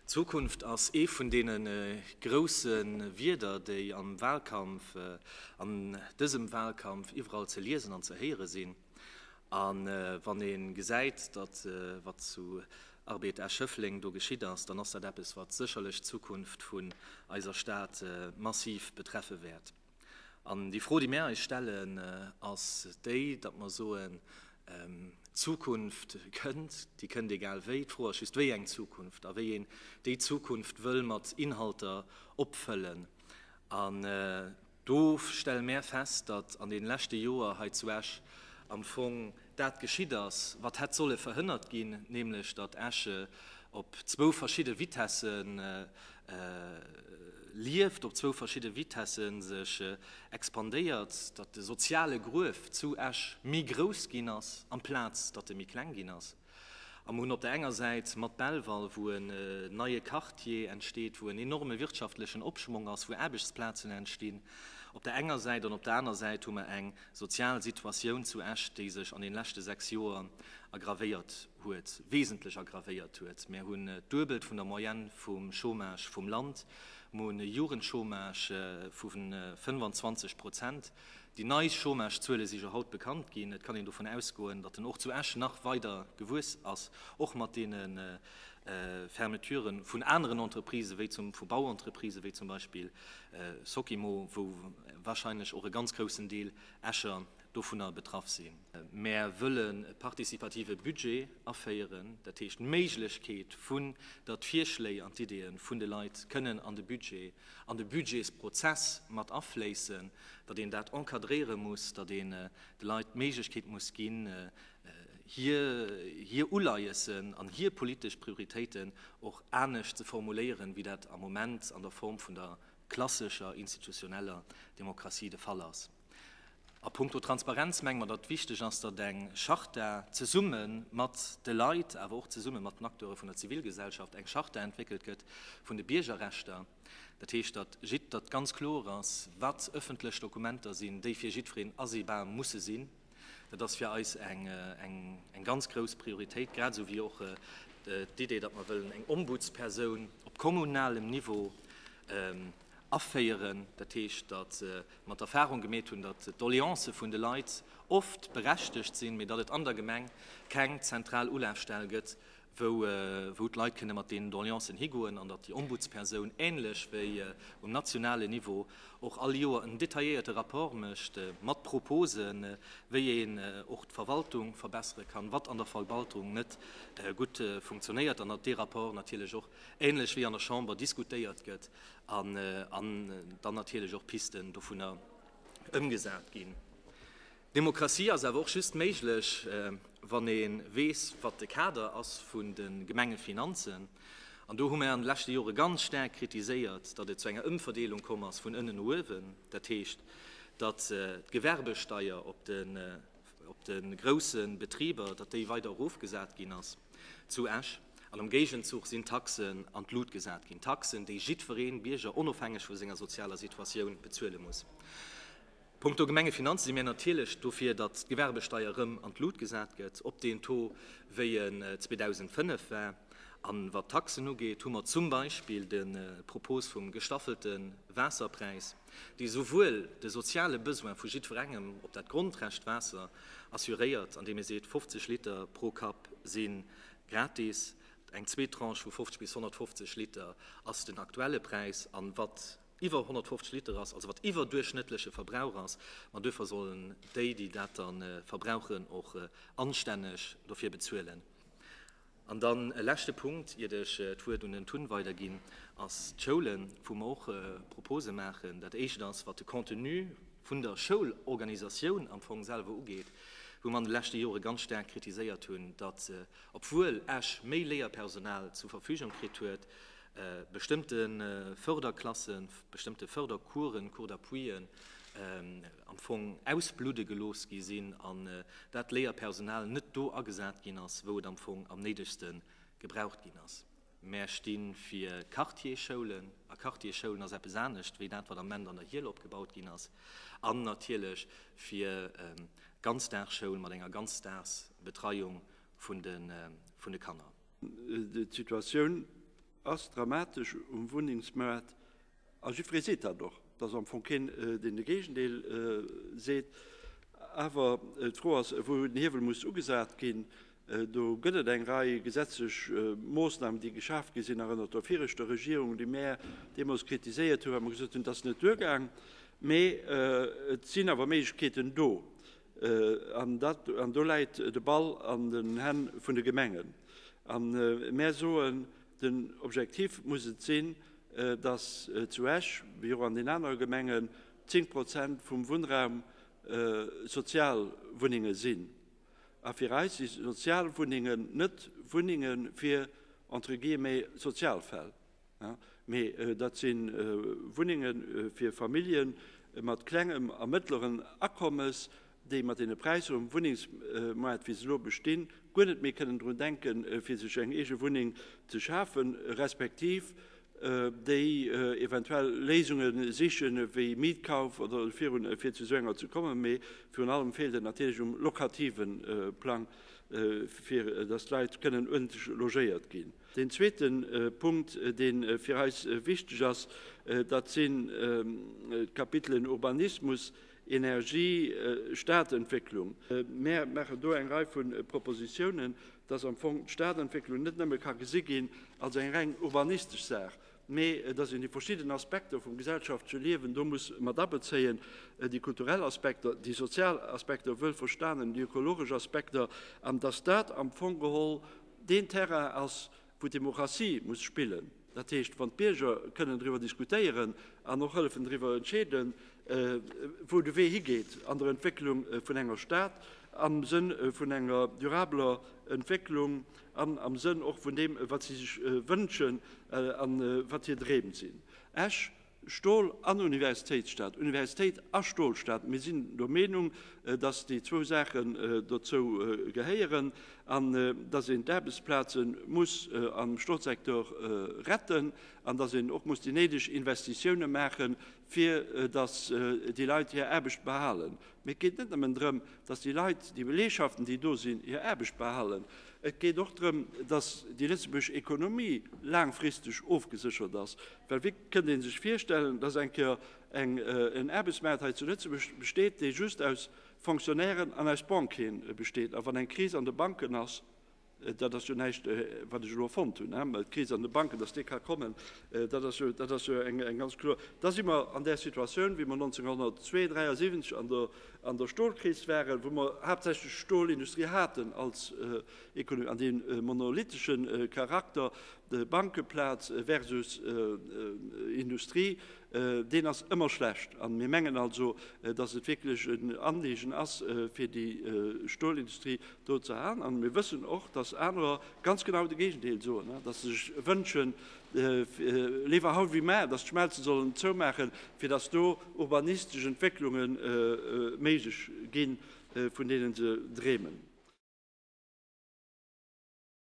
Zukunft ass ee vun deene grousse Wierder, déi am Wahlkampf, an dësem Wahlkampf iwwerall ze liesen an ze héiere sinn. A wann ee gesäit, datt wat zu Arbed Esch-Schëffleng do geschitt ass, dann ass dat eppes, wat sécherlech d'Zukunft vun eiser Stad massiv betreffe wäert. An déi Fro, déi mär eis stellen, ass déi, datt mer soen, D'Zukunft kënnt, déi kënnt egal wéi. D'Fro ass just, wéi eng Zukunft a wéi een déi Zukunft wëll mat Inhalter opfëllen. An do stelle mär fest, datt an deene leschte Joer hei zu Esch am Fong dat geschitt ass, wat hätt solle verhënnert ginn, nämlech datt Esch op zwou verschidde Vitessen lieft, op zwou verschidde Vitesse sech expandéiert, datt de soziale Gruef zu Esch méi grouss ginn ass, amplaz datt e méi kleng ginn ass. A mer hunn op der enger Säit mat Belval, wou en neie Quartier entsteet, wou en enorme wirtschaftlechen Opschwong ass, wou Aarbechtsplazen entstinn, op der enger Säit, an op der aner Säit hu mer eng sozial Situatioun zu Esch, déi sech an den leschte 6 Joer aggravéiert huet, wesentlech aggravéiert huet. Mir hunn d'Duebelt vun der Moyenne vum Chômage vum Land, mir hunn e Jugendchômage vu 25 Prozent. Déi nei Chômagezuele si jo haut bekannt ginn. Et kann een dovun ausgoen, datt en och zu Esch nach weider gewuess ass, och mat deene Fermeture vun aneren Entreprisen, wéi zum, vu Bauentreprisen, wéi zum Beispill Sokimo, wou wahrscheinlech och e ganz groussen Deel Escher dovunner betraff sinn. Mär wëllen e participative Budget aféieren, dat heescht d'Méiglechkeet vun der d'Virschléi an d'Ideeë vun de Leit kënnen an de Budget, an de Budgetsprozess mat afléissen, datt een dat encadréiere muss, datt een de Leit d'Méiglechkeet muss ginn, hir hir Uleiessen an hir politesch Prioritéiten och anescht ze formuléieren, wéi dat am Moment an der Form vun der klassescher institutioneller Demokratie de Fall ass. A puncto Transparenz menge mer, datt wichteg ass, datt eng Charta zesumme mat de Leit, awer och zesumme mat den Acteure vun der Zivilgesellschaft eng Charta entwéckelt gëtt vun de Biergerrechter. Dat heescht, datt jidd, datt ganz kloer ass, wat ëffentlech Dokumenter sinn, déi fir jiddwereen asehbar musse sinn. Dat ass fir eis eng, eng ganz grouss Prioritéit, grad esou wéi och d'Idee, datt mer wëllen eng Ombudspersoun op kommunalem Niveau aféieren. Dat heescht, datt mer d'Erfahrung gemeet hunn, datt d'Doleancë vun de Leit oft berechtegt sinn, mee datt et an der Gemeng keng zentral Ulafstell gëtt, wou wou d'Leit kënne mat deenen Doleancen higoen, an datt déi Ombudspersoun, ähnlech wéi um nationalen Niveau, och all Joer en detailléierte Rapport mécht mat Proposen, wéi een och d'Verwaltung verbessere kann, wat an der Verwaltung net gutt funktionéiert, an datt dee Rapport natierlech och, ähnlech wéi an der Chamber, diskutéiert gëtt an dann natierlech och Pisten dovunner ëmgesat ginn. Demokratie ass awer och just méiglech, wann ee weess, wat de Kader ass vun de Gemengefinanzen. An do hu mir an de leschte Jore ganz staark kritiséiert, datt et zu enger Ëmverdeelung komm ass vun ënnen no uewen. Dat heescht, datt d'Gewerbesteier op de op de grousse Betriber, datt déi weider erofgesat ginn ass zu Esch. An am Géigenzuch sinn d'Taxen an d'Lut gesat ginn, Taxen, déi jiddweree Bierger onofhängeg vu senger sozialer Situatioun bezuele muss. Punkto Gemengefinanze si mir natierlech dofir, datt d'Gewerbesteier erëm an d'Lut gesat gëtt, op deen Taux, wéi en 2005 war. A wat d'Taxen ugeet, hu mer zum Beispill de Propos vum gestaffelte Waasserpräis, déi souwuel de soziale Besoin vu jiddwerengem op dat Grondrecht Waasser assuréiert, andeem ee seet, 50 Liter pro Kapp si gratis, eng zweet Tranche vu 50 bis 150 Liter ass den aktuelle Präis, an wat iwwer 150 Liter ass, also wat iwwerduerchschnëttleche Verbrauch ass, ma duerfir sollen déi, déi dat da verbrauchen, och anstänneg dofir bezuelen. An dann e leschte Punkt, iert ech d'Wuert un den Tun weiderginn, ass d'Schoulen, wou mer och Propose maachen. Dat Éischt ass, wat de Contenu vun der Schoulorganisatioun am Fong selwer ugeet, wou mer an de leschte Jore ganz staark kritiséiert hunn, datt, obwuel Esch méi Léierpersonal zur Verfügung kritt huet, bestëmmte Förderklassen, bestëmmte Fördercoursen, Cours d'appuien, am Fong ausbludde gelooss gi sinn an dat Léierpersonal net do agesat ginn ass, wou et am Fong am néidegste gebraucht ginn ass. Mär sti fir Quartierschoulen, a Quartierschoulen ass eppes anescht wéi dat, wat am Ament an der Hiehl opgebaut ginn ass, an natierlech fir Ganzdagsschoul mat enger Ganzdagsbetreiung vun de Kanner. D'Situatioun. ass dramatesch um Wunnengsmaart a jiddweree seet dat och. Et ass am Fong keen, deen de Géigendeel seet. Awer d'Fro ass, wou den Hiewel muss ugesat ginn. Do gëtt et eng Rei gesetzlech Moossnamen, déi geschaf gi sinn, nach ënnert der viregter Regierung, déi mär deemools kritiséiert hunn, well mer gesot hunn, et ass net duergaang. Mee et sinn awer Méiglechkeeten do. An dat, an do läit de Ball an den Hänn vun de Gemengen. A mär soen, den Objektiv muss et sinn, datt zu Esch, wéi och an den anere Gemengen, 10 Prozent vum Wunnraum Sozialwunnenge sinn. A fir eis si Sozialwunnengen net Wunnenge fir, entre guillemets, Sozialfäll, mee dat si Wunnenge fir Famillje mat klengem a mëttleren Akommes, déi mat deene Präisser um Wunnengsmaart, wéi se elo bestinn, guer net méi kënnen drun denken, fir sech eng eege Wunneng ze schafen, respektiv déi eventuell Léisunge sichen, wéi Mietkauf oder virun, fir zu esou enger ze kommen. Mee virun allem feelt et natierlech um lokative Plang, fir datt d'Leit kënnen uerdentlech logéiert ginn. Deen zweete Punkt, dee fir eis wichteg ass, dat sinn d'Kapitelen Urbanismus, Energie, Stadentwécklung. Mär maachen do eng Rei vu Propositiounen, dass am Fong d'Stadentwécklung net nëmme ka gesi ginn als eng reng urbanistesch Saach, mee dass een déi verschidden Aspekter vum gesellschaftleche Liewen do muss mat abezéien, déi kulturell Aspekter, déi sozial Aspekter, wuelverstanen déi ökologesch Aspekter, an dass dat am Fong geholl deen Terrain ass, wou d'Demokratie muss spillen, dat heescht, wann d'Bierger kënnen driwwer diskutéieren an och hëllefen driwwer entscheeden, wou de Wee higeet an der Entwécklung vun enger Stad, am Sënn vun enger durabeler Entwécklung an am Sënn och vun deem, wat si sech wënschen a wat hir Dreem sinn. Esch Stol an Universitéitsstad, Universitéit a Stolstad. Mir sinn der Meenung, dass déi zwou Saachen dozou gehéieren an dass een d'Aarbechtsplaze muss am Stolsecteur retten an dass een och muss déi néideg Investitioune maachen, fir dass déi Leit hir Aarbecht behalen. Mee et geet net nëmmen drëm, dass déi Leit, déi Belegschaften, déi do sinn, hir Aarbecht behalen. Et geet och drëm, dass déi lëtzebuergesch Ekonomie laangfristeg ofgeséchert ass. Well wéi kënnt ee sech virstellen, dass eng Kéier en Aarbechtsmaart hei zu Lëtzebuerg besteet, dee just aus Fonctionnairen an aus Banquieren besteet? A wann eng Kris an de Banken ass, dat ass jo näischt, wat ech elo erfonnt hunn, mä d'Kris an de Banken, dass déi ka kommen, dat ass jo, dat ass jo eng ganz kloer, da si mer an där Situatioun, wéi mer 1972, 73 an der, an der Stolkris waren, wou mer haaptsächlech Stolindustrie haten als Ekonomie, an dee monolithesche Charakter, Bankeplaz versus Industrie, deen ass ëmmer schlecht. A mir mengen also, dass et wierklech en Anliegen ass, fir déi Stolindustrie do ze halen. A mir wëssen och, dass anerer ganz genau de Géigendeel soen, dass se sech wënschen, léiwer haut wéi mar, dass d'Schmelze sollen zoumaachen, fir dass do urbanistesch Entwécklunge méiglech ginn, vun deene se dreemen.